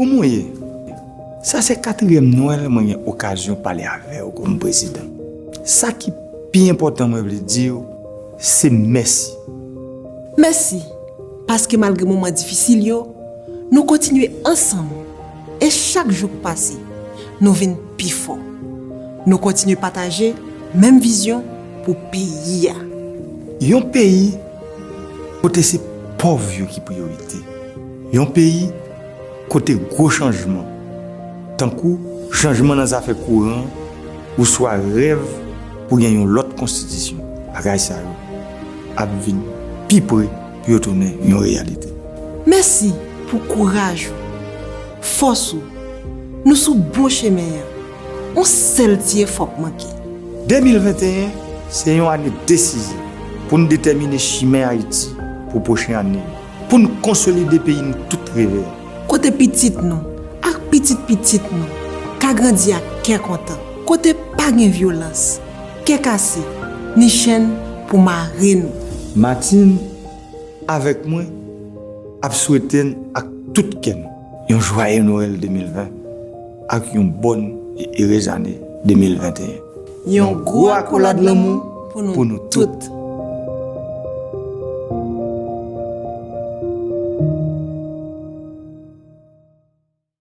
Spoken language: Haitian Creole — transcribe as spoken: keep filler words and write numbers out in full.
Kouman w ye? Sa se katriyèm Nwèl mwen gen okazyon pale avè w kòm prezidan. Sa ki pi enpòtan mwen vle di w, se mèsi. Mèsi, paske malgre moman difisil yo, nou kontinye ansanm. E chak jou k pase, nou vin pi fò. Nou kontinye pataje menm vizyon pou peyi a. Yon peyi kote se pòv yo ki priyorite. Yon peyi kote gwo chanjman, tankou chanjman nan zafè kouran oswa rèv pou gen yon lòt konstitisyon, bagay sa yo ap vin pi pre pou yo tounen yon reyalite. Mèsi pou kouraj ou, fòs ou. Nou sou bon chemen an. On sèl ti efò k manke. De mil venteyen se yon ane desizyon pou n detèmine chimen Ayiti pou pwochen ane yo, pou n konsolide peyi n tout reve a. Kote pitit nou ak pitit pitit nou ka grandi ak kè kontan. Kote pa gen vyolans, kè kase, ni chenn pou mare nou. Martine, avèk mwen, ap swete n ak tout kè n yon jwaye Nwèl de mil ven ak yon bòn e erez ane de mil venteyen. Yon gwo akolad lanmou pou nou tout.